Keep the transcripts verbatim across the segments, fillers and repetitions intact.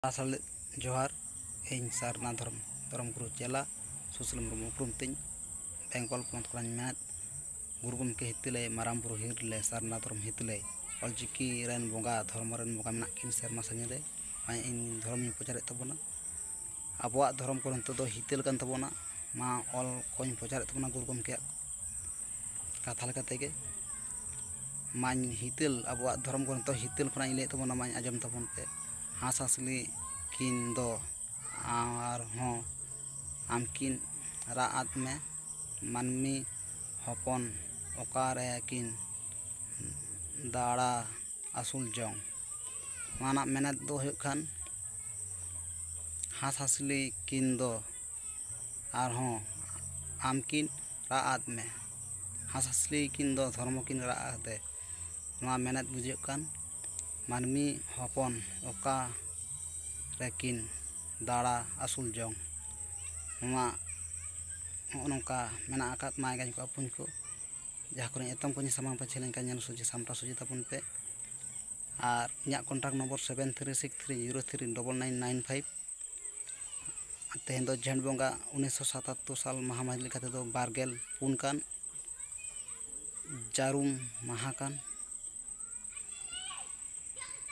ᱥᱟᱞᱮᱫ ᱡᱚᱦᱟᱨ᱾ ᱤᱧ ᱥᱟᱨᱱᱟ ᱫᱷᱚᱨᱚᱢ, ᱫᱷᱚᱨᱚᱢ ᱜᱩᱨᱩ ᱪᱮᱞᱟ ᱥᱩᱥᱤᱞ ᱢᱩᱨᱢᱩ ᱩᱯᱨᱩᱢ ᱛᱤᱧ᱾ ᱵᱮᱝᱜᱚᱞ ᱯᱚᱱᱚᱛ ᱠᱷᱚᱱᱤᱧ ᱢᱮᱱᱮᱫ, ᱜᱩᱨᱩ ᱜᱚᱢᱠᱮ ᱦᱤᱛᱟᱹᱞᱟᱹᱭ ᱢᱟᱨᱟᱝ ᱵᱩᱨᱩ ᱦᱤᱨᱞᱟᱹ ᱥᱟᱨᱱᱟ ᱫᱷᱚᱨᱚᱢ ᱦᱤᱛᱟᱹᱞᱟᱹᱭ, ᱚᱞᱪᱤᱠᱤ ᱨᱮᱱ ᱵᱚᱸᱜᱟ, ᱫᱷᱚᱨᱢᱚ ᱨᱮᱱ ᱵᱚᱸᱜᱟ ᱢᱮᱱᱟᱜ ᱠᱤᱱ ᱥᱮᱨᱢᱟ ᱥᱟᱺᱜᱤᱧ ᱨᱮ᱾ ᱢᱟ ᱤᱧ ᱫᱷᱚᱨᱚᱢᱤᱧ ᱯᱨᱚᱪᱟᱨᱮᱫ ᱛᱟᱵᱚᱱᱟ᱾ ᱟᱵᱚᱣᱟᱜ ᱫᱷᱚᱨᱚᱢ ᱠᱚ ᱱᱤᱛᱚᱜ ᱫᱚ ᱦᱤᱛᱟᱹᱞ ᱠᱟᱱ ᱛᱟᱵᱚᱱᱟ᱾ ᱢᱟ ᱚᱞ ᱠᱚᱧ ᱯᱨᱚᱪᱟᱨᱮᱫ ᱛᱟᱵᱚᱱᱟ ᱜᱩᱨᱩ ᱜᱚᱢᱠᱮᱭᱟᱜ ᱠᱟᱛᱷᱟ ᱞᱮᱠᱟ ᱛᱮᱜᱮ᱾ ᱢᱟᱧ ᱦᱤᱛᱟᱹᱞ, ᱟᱵᱚᱣᱟᱜ ᱫᱷᱚᱨᱚᱢ ᱜᱨᱚᱱᱛᱷᱚ ᱦᱤᱛᱟᱹᱞ ᱠᱷᱚᱱᱟᱜ ᱤᱧ ᱞᱟᱹᱭᱮᱫ ᱛᱟᱵᱚᱱᱟ, ᱢᱟᱧ ᱟᱸᱡᱚᱢ ᱛᱟᱵᱚᱱ ᱯᱮ᱾ ᱦᱟᱸᱥᱼᱦᱟᱸᱥᱞᱤ ᱠᱤᱱ ᱫᱚ ᱟᱨᱦᱚᱸ ᱟᱢᱠᱤᱱ ᱨᱟᱜ ᱟᱫ ᱢᱮ, ᱢᱟᱹᱱᱢᱤ ᱦᱚᱯᱚᱱ ᱚᱠᱟᱨᱮ ᱠᱤᱱ ᱫᱟᱬᱟ ᱟᱹᱥᱩᱞ ᱡᱚᱝ᱾ ᱱᱚᱣᱟ ᱨᱮᱱᱟᱜ ᱢᱮᱱᱮᱛ ᱫᱚ ᱦᱩᱭᱩᱜ ᱠᱷᱟᱱ, ᱦᱟᱸᱥᱼᱦᱟᱸᱥᱞᱤ ᱠᱤᱱ ᱫᱚ ᱟᱨᱦᱚᱸ ᱟᱢᱠᱤᱱ ᱨᱟᱜ ᱟᱫ ᱢᱮ, ᱦᱟᱸᱥᱼᱦᱟᱸᱥᱞᱤ ᱠᱤᱱ ᱫᱚ ᱫᱷᱚᱨᱢᱚ ᱠᱤᱱ ᱨᱟᱜ ᱟᱫᱮ᱾ ᱱᱚᱣᱟ ᱢᱮᱱᱮᱛ ᱵᱩᱡᱷᱟᱹᱜ ᱠᱟᱱ, ᱢᱟᱹᱱᱢᱤ ᱦᱚᱯᱚᱱ ᱚᱠᱟ ᱨᱮᱠᱤᱱ ᱫᱟᱬᱟ ᱟᱹᱥᱩᱞ ᱡᱚᱝ᱾ ᱱᱚᱣᱟ ᱱᱚᱜᱼᱚ ᱱᱚᱝᱠᱟ ᱢᱮᱱᱟᱜ ᱟᱠᱟᱫ ᱢᱟᱭ ᱜᱟᱧ ᱠᱚ ᱟᱹᱯᱩᱧ ᱠᱚ᱾ ᱡᱟᱦᱟᱸ ᱠᱚᱨᱮ ᱮᱛᱚᱢ ᱠᱚᱧ ᱥᱟᱢᱟᱝ ᱯᱟᱹᱪᱷᱤ ᱞᱮᱱᱠᱷᱟᱱ ᱧᱮᱞ ᱥᱚᱡᱷᱮ ᱥᱟᱢᱴᱟᱣ ᱥᱚᱡᱷᱮ ᱛᱟᱵᱚᱱ ᱯᱮ᱾ ᱟᱨ ᱤᱧᱟᱹᱜ contact number seven three six three zero three double nine nine five᱾ ᱛᱮᱦᱮᱧ ᱫᱚ ᱡᱷᱮᱸᱴ ᱵᱚᱸᱜᱟ ᱩᱱᱤᱥᱥᱚ ᱥᱟᱛᱟᱛᱛᱳᱨ ᱥᱟᱞ ᱢᱟᱦᱟ ᱢᱟᱹᱦᱤᱛ ᱞᱮᱠᱟ ᱛᱮᱫᱚ ᱵᱟᱨᱜᱮᱞ ᱯᱩᱱ ᱠᱟᱱ, ᱡᱟᱹᱨᱩᱢ ᱢᱟᱦᱟ ᱠᱟᱱ,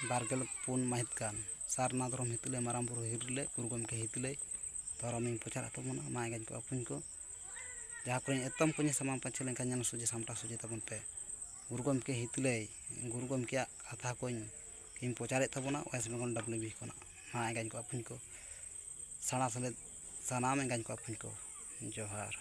ᱵᱟᱨᱜᱮᱞ ᱯᱩᱱ ᱢᱟᱹᱦᱤᱛ ᱠᱟᱱ᱾ ᱥᱟᱨᱱᱟ ᱫᱷᱚᱨᱚᱢ ᱦᱤᱛᱟᱹᱞᱟᱹᱭ ᱢᱟᱨᱟᱝ ᱵᱩᱨᱩ ᱦᱤᱨᱞᱟᱹ ᱜᱩᱨᱩ ᱜᱚᱢᱠᱮ ᱦᱤᱛᱟᱹᱞᱟᱹᱭ ᱫᱷᱚᱨᱚᱢᱤᱧ ᱯᱨᱚᱪᱟᱨᱮᱫ ᱛᱟᱵᱚᱱᱟ᱾ ᱢᱟ ᱮᱸᱜᱟᱧ ᱠᱚ ᱟᱹᱯᱩᱧ ᱠᱚ, ᱡᱟᱦᱟᱸ ᱠᱚᱨᱮᱧ ᱮᱛᱚᱢ ᱠᱚᱧ ᱥᱟᱢᱟᱝ ᱯᱟᱹᱪᱷᱤ ᱞᱮᱱᱠᱷᱟᱱ ᱧᱮᱞ ᱥᱚᱡᱷᱮ ᱥᱟᱢᱴᱟᱣ ᱥᱚᱡᱷᱮ ᱛᱟᱵᱚᱱ ᱯᱮ᱾ ᱜᱩᱨᱩ ᱜᱚᱢᱠᱮ ᱦᱤᱛᱟᱹᱞᱟᱹᱭ, ᱜᱩᱨᱩ ᱜᱚᱢᱠᱮᱭᱟᱜ ᱠᱟᱛᱷᱟ ᱠᱚᱧ ᱤᱧ ᱯᱨᱚᱪᱟᱨᱮᱫ ᱛᱟᱵᱚᱱᱟ West Bengal W B ᱠᱷᱚᱱᱟᱜ᱾ ᱢᱟ ᱮᱸᱜᱟᱧ ᱠᱚ ᱟᱹᱯᱩᱧ ᱠᱚ, ᱥᱟᱲᱟ ᱥᱮᱞᱮᱫ ᱥᱟᱱᱟᱢ ᱮᱸᱜᱟᱧ ᱠᱚ ᱟᱹᱯᱩᱧ ᱠᱚ, ᱡᱚᱦᱟᱨ᱾